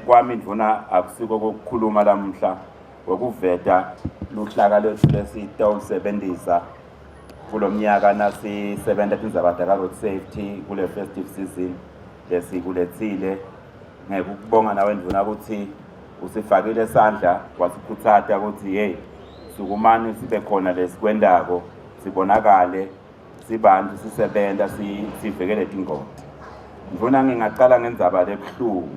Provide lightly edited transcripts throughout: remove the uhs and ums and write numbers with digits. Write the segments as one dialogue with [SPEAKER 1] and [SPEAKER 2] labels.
[SPEAKER 1] Kwami ndvuna akusiko kokukhuluma lamuhla ngokuveta luhlaka lwethu lesitawusebenzisa kulomnyaka nasisebenta tindzaba taka-road safety kule festive season lesikuletsile. Ngekukubonga nawe ndvuna ukuthi usifakile sandla wasikhutsata ukuthi hey, sukumani sibe khona lesikwentako, sibonakale sibantu sisebenta sivikele tingoti. Ndvuna, ngingacala ngendzaba lebuhlungu.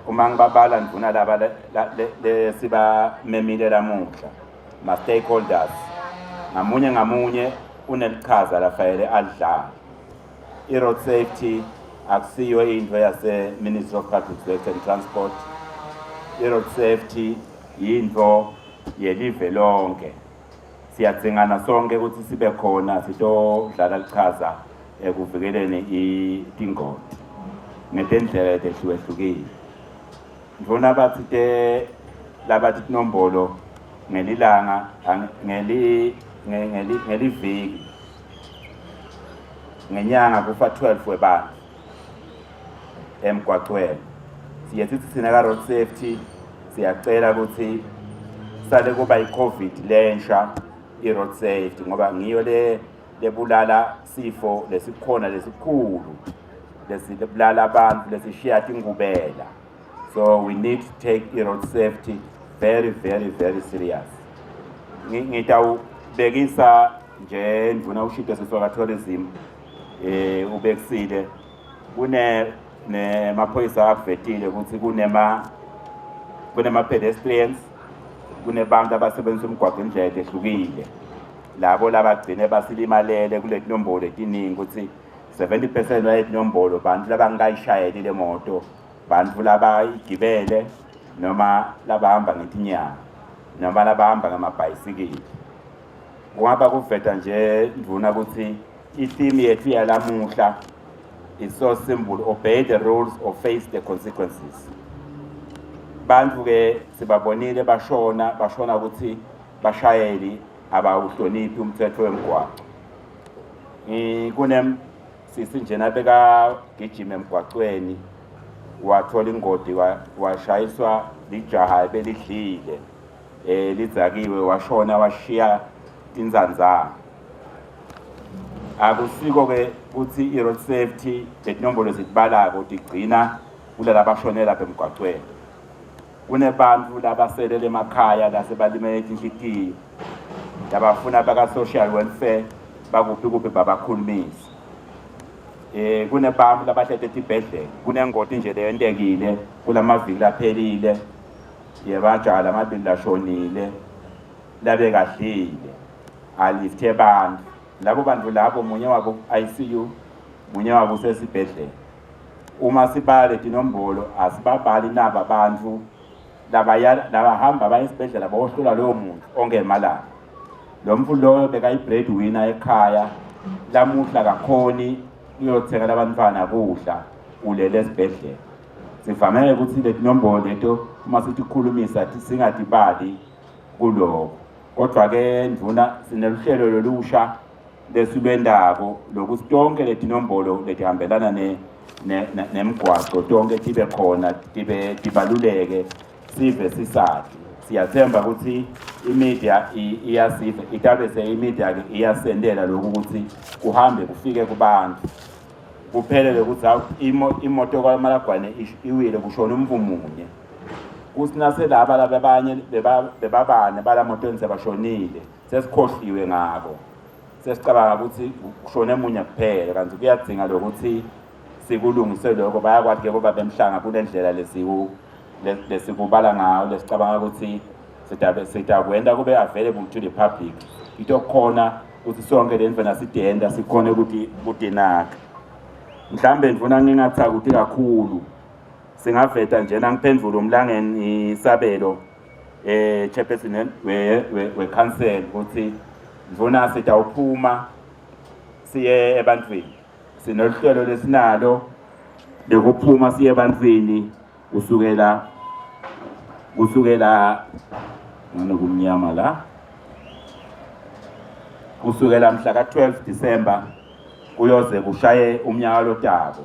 [SPEAKER 1] Uma ngibabala ndvuna laba lesibamemile lamuhla, ma stakeholders, ngamunye ngamunye unelichaza lafanele alidlale. I-road safety akusiyo into yase Ministry of Public Works and Transport. I-road safety yinto yelive lonke. Siyadzingana sonke ukuthi sibe khona sitodlala lichaza ekuvikeleni itingoti ngetendlela letehlukehlukile. Ndvuna, bathi te labathi tinombolo ngelilanga ngeli ngeli ngeliviki, ngenyanga kufa 12 webantfu emgwacweni. Siye sithi thina ka-road safety siyacela ukuthi sale kuba i-COVID lensha i-road safety, ngoba ngiyo le lebulala sifo lesikhona lesikhulu lesibulala abantu, lesishiya tingubela. So we need to take i-road safety very, very, very serious. Ngitawubekisa nje ndvuna, ushito siswaka tourism, ubekisile kune nemaphoyisa akuvetile ukuthi kunema pedestrians, kunebantu abasebenzisa umgwaqo indlela ehlukile, labo labagcine basilimalele kule tinombolo letiningi, ukuthi 70% waletinombolo bantu labangakayishayeli le moto, bantu labayigibele noma labahamba ngetinyawo noma labahamba ngamabhayisikili. Kungaba kuveta nje ndvuna ukuthi i-theme yethu yalamuhla is so simple: obey the rules or face the consequences. Bantu ke sibabonile bashona, bashona ukuthi bashayeli abawuhloniphi umthetho wemgwaqo. Kune sisi njena bekagijima emgwaqweni, wathola ingodi, washayiswa lijaha ebelidlile, lidzakiwe, washona, washiya tindzandzane. Akusiko ke ukuthi i-road safety letinombolo zitibalako tigcina kulala bashone lapha emgwaqweni. Kunebantu labaselele emakhaya lasebalimele tinhlitiyo, labafuna baka-social welfare bakuphi kuphi babakhulumise. Kunebantu labahlete etibhedlela. Kunengoti nje leyentekile kulamaviki laphelile yebajaha lamabili lashonile labekadlile alifthe bantu. Labo bantu labo, munye wabo ICU, munye wabo usesibhedlela. Uma sibale tinombolo asibabali naba abantu labaya labahamba baye esibhedlela bohlola loyo muntu onke emalanga. Lo mfo loyo bekayi breadwinner ekhaya, lamuhla kakhoni kuyothenga labantwana kudla, ulele esibhedlela. Sivamele ukuthi letinombolo leto uma sitikhulumisa singatibali kuloko. Kodwa ke ndvuna, sineluhlelo lolusha lesilwentako lokuthi tonke letinombolo letihambelana nemgwaco tonke tibe khona, tibe tibaluleke, sive sisati. Siyathemba ukuthi i-media iyasiva, itabe se-media ke iyasendela lokhu ukuthi kuhambe kufike kubantu, kuphelele ukuthi hawu, imoto kwaMalagwane iwile, kushona umntu munye, kuthi naselaba laba abanye bebabane bala motweni sebashonile, sesikhohliwe ngako, sesicabanga ukuthi kushone munye kuphela, kanti kuyadzinga lokuthi sikulungise lokho. Bayakwati ke boba bemhlanga kunendlela lesikubala ngayo lesicabanga ukuthi sitakwenta kube available to the public, itokhona ukuthi sonke le ndlela sidenda sikhone ukuthi kutinaka. Mhlambe ndvuna, ngingathakuthi kakhulu, singaveta njena ngiphendvule umlangeni isabelo chairperson we council ukuthi ndvuna, sitawuphuma siye ebantwini. Sinoluhlelo lesinalo lekuphuma siye ebantwini kusukela nganokumnyama la, kusukela mhla ka-12 December kuyoze kushaye umnyaka lotako.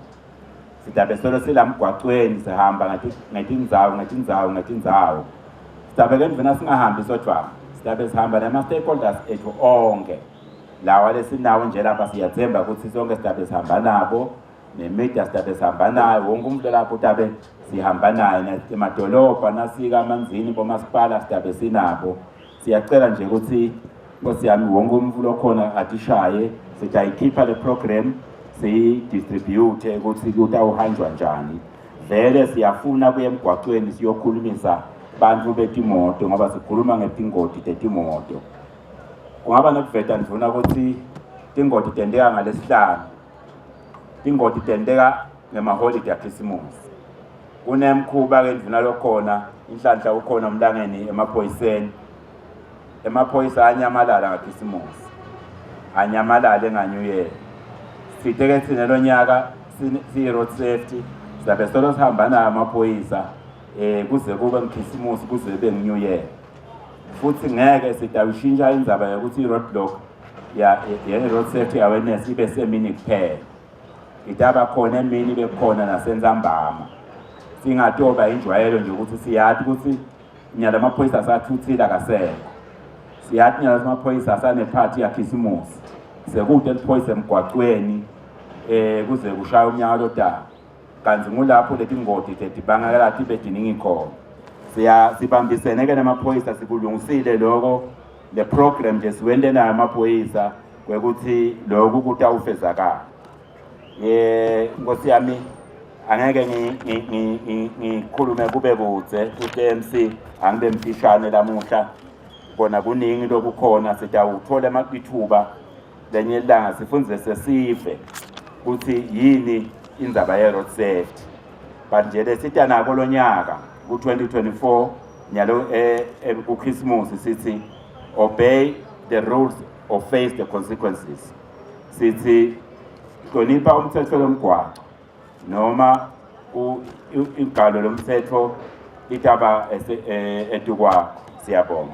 [SPEAKER 1] Sidabe solo sila mgwacweni sihamba ngetindzawo ngetindzawo ngetindzawo. Sidabe ke ndvuna singahambi sodvwana. Sidabe sihamba nama-stakeholders ethu onke. Lawa lesinawo nje lapha siyathemba ukuthi sonke sidabe sihamba nabo ne-media sidabe sihamba nayo wonke umuntu lapho utabe sihamba naye emadolobha nasika amanzini bomasipala sidabe sinabo. Siyacela nje ukuthi Nkosi yami wonke umuntu lokhona atishaye siyayikhipha le program siyidistribute ukuthi kutawuhanjwa njani. Vele siyafuna kuya emgwacweni siyokhulumisa bantu betimoto ngoba sikhuluma ngetingoti tetimoto. Kungaba nokuveta ndvuna ukuthi tingoti tenteka ngalesihlanu, tingoti tenteka ngemaholide akhisimusi. Kunemkhuba-ke ndvuna lokhona, inhlanhla ukhona umlangeni emaphoyiseni. Emaphoyisa anyamalala ngakhisimusi, anyamalale nga-New Year. Sithe-ke thina lo nyaka siyi-road safety sizabe solo sihamba nayo amaphoyisa kuze kube ngikhisimusi kuze kube ngu-New Year. Futhi ngeke sidawushintsha indzaba yokuthi i-roadblock ye-road safety awareness ibe semini kuphela. Itaba khona emini ibe khona nasentsambama. Singatoba injwayelo nje ukuthi siyathi ukuthi nyala amaphoyisa asathuthile akasekho. Siyathi nyala amaphoyisa asanephathi yakhisimusi. Sekude liphoyisa emgwacweni kuze kushaya umnyaka lodaka. Kanti ngulapho leti ngoti tetibangela tibe tiningi khona. Sibambisene ke namaphoyisa sikulungisile lokho le program nje siwente nayo amaphoyisa kwekuthi lokhu kutawufezakala. Nkosi yami angeke ngikhulume kube kude kuthi MC angibe mfishane lamuhla kona kuningi lokukhona sitawuthola ithuba lenye ilanga sifunze sesive ukuthi yini indzaba ye-road safety. But nje lesita nako lonyaka ku-2024 nyalo kuChristmas sithi obey the rules or face the consequences. Sithi hlonipha umthetho lomgwaco noma igalo lomthetho litaba etukwakho. Siyabonga.